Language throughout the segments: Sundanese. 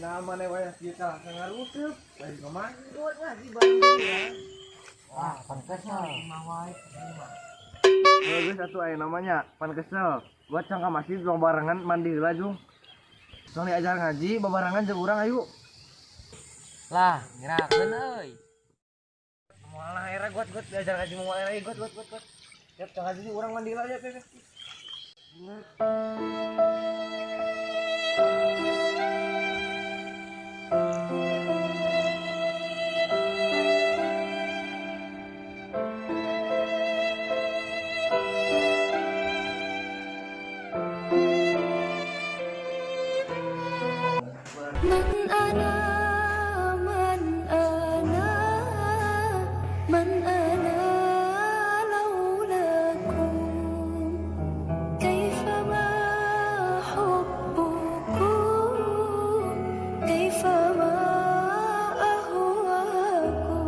Nah, mana wayah kita ngaruteup, bari kemana buat ngaji bareng. Wah, pan kesel. Geus atuh aya namanya pan kesel. Buat cangka masjid tong barengan mandi heula jung. Tong diajar ngaji babarengan jeung urang ayo. Lah, ngirakeun euy. Moal era got diajar ngaji moal era got got got got. Yap cangka ngaji urang mandi heula ya teh. من أنا لولاكم كيف ما حبكم كيف ما أهواكم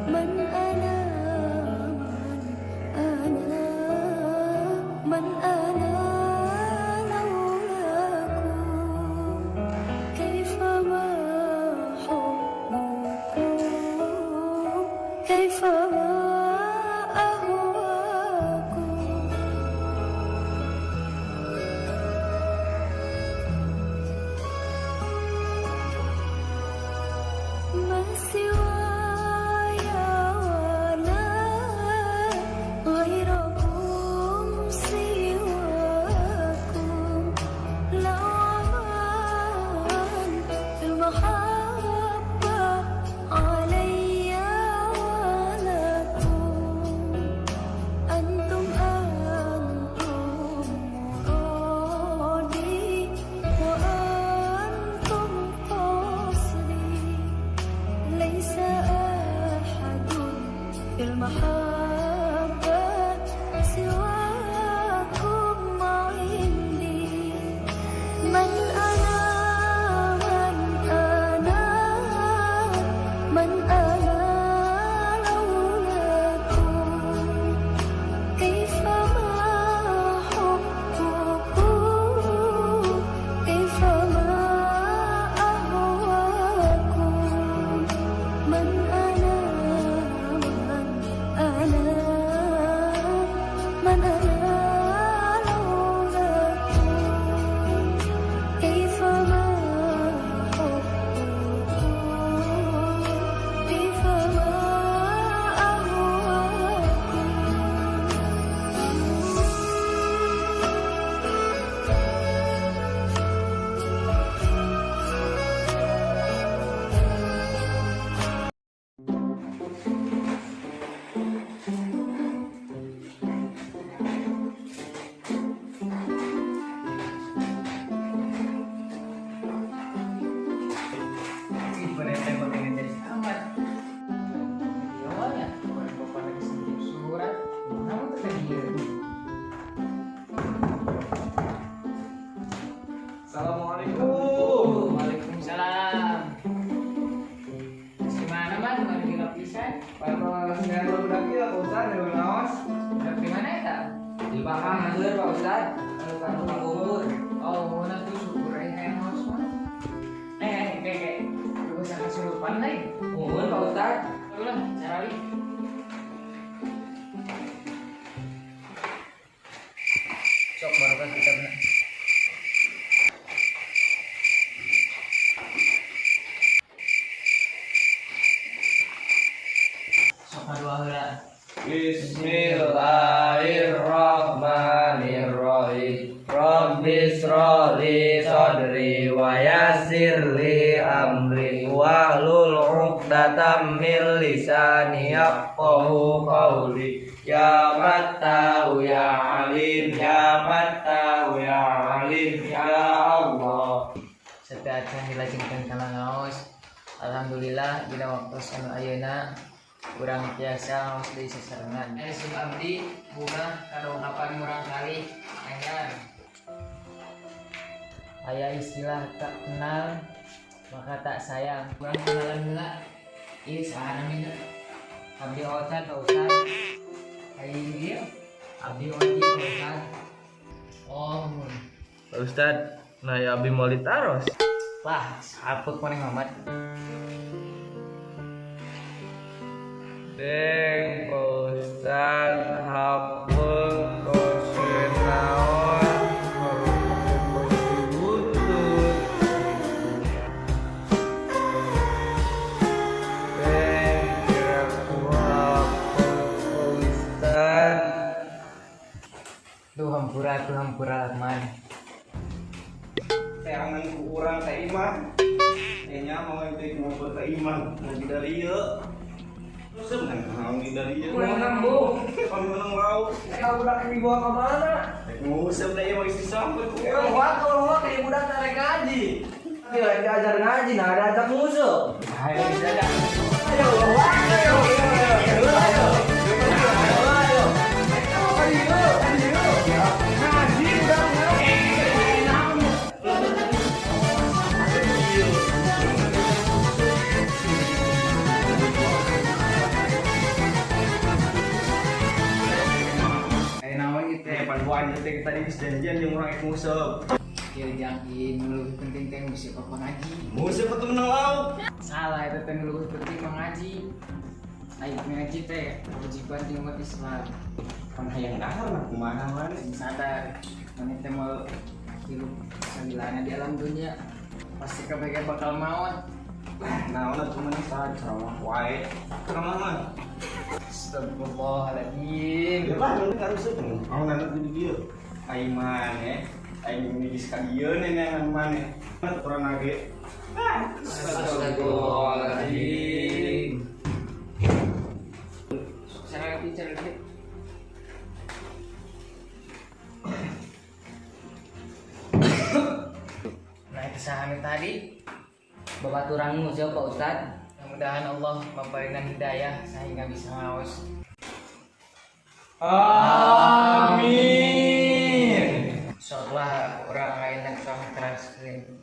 من أنا من أنا من أنا لولاكم كيف ما حبكم كيف ما أهواكم ما سواي ولا غيركم سواكم لو عملت المحبة علي ولكم أنتم أنتم مرادي وأنتم قصدي ليس أحد في المحبة سواكم عندي من أنا من أنا من أنا لولاكم كيف ما حبكم كيف ما أهواكم من أنا من أنا Pangatur Pak Ustad, anu ka tukang bubur. Oh, nah tuh syukur aya hayang ngaos mah. Kayak bisa kesurupan lain. Muhun Pak Ustad. Ulah, carali. Sok barokah kita benar. Sok kadua heula. Bismillahirrahmanirrahim. Rabbi shrah li sadri wa yassir li amri wahlul 'uqdatam min lisani yafqahu qawli. Ya Fattahu ya Alim, ya Fattahu ya Alim, ya Allah. Setiap dilajengkeun kana ngaos. Alhamdulillah dina waktu anu ayeuna urang tiasa ngaos deui sasarengan. Sum abdi bunga kadongkapan murang kali anyar. Aya istilah tak kenal maka tak sayang. Urang kenalan heula. Ieu saha namina? Abdi Ocat Pak Ustad. Ai ieu abdi Oci Pak Ustad. Oh, mun. Pak Ustad, nah ya abdi mau ditaros. Wah, sapuk maneh Mamat. Deng Pak Ustad, hapeng kose naon besi butut. Deng kira-kira hapeng Pak Ustad. Duh hampura man. Teangan ku urang teh iman. Nya mau ente ngobrol teh iman mau di dari ieu. Terus mau di dari ieu. Menang bu. Pan menang lauk. Budak yang dibawa ke mana? Ngusep teh ieu mah geus disampet ku urang. Wah, kalau kayak budak tarik ngaji. Tapi lagi diajar ngaji, nah ada ajak musuh. Ayo bisa dah. Ayo, wah, ayo, ayo, ayo, ayo, ayo, ayo, ngaji budak. Pan teh tadi geus janjian jeung urang ek nguseup. Ieu jang ieu nu leuwih penting teh nguseup apa ngaji. Nguseup atuh menang lauk. Salah eta teh nu leuwih penting mah ngaji. Ai ngaji teh kewajiban di umat Islam. Pan hayang dahar mah kumaha maneh. Sadar maneh teh mau hirup sabilana di alam dunia pasti kabeh bakal maot. Naon atuh maneh saha ceramah wae. Ceramah mah. Astagfirullahaladzim. Ya lah, nanti harus itu. Mau nanti di dia. Aing maneh, aing geus ka dieu nenenan maneh. Kurang nage. Astagfirullahaladzim. Saya bicara dikit. Nah, itu sahamnya tadi. Babaturan nguseup Pak Ustad. Mudah-mudahan Allah memberikan hidayah sehingga bisa ngaos. Amin. Insyaallah orang lain yang sama transkrip.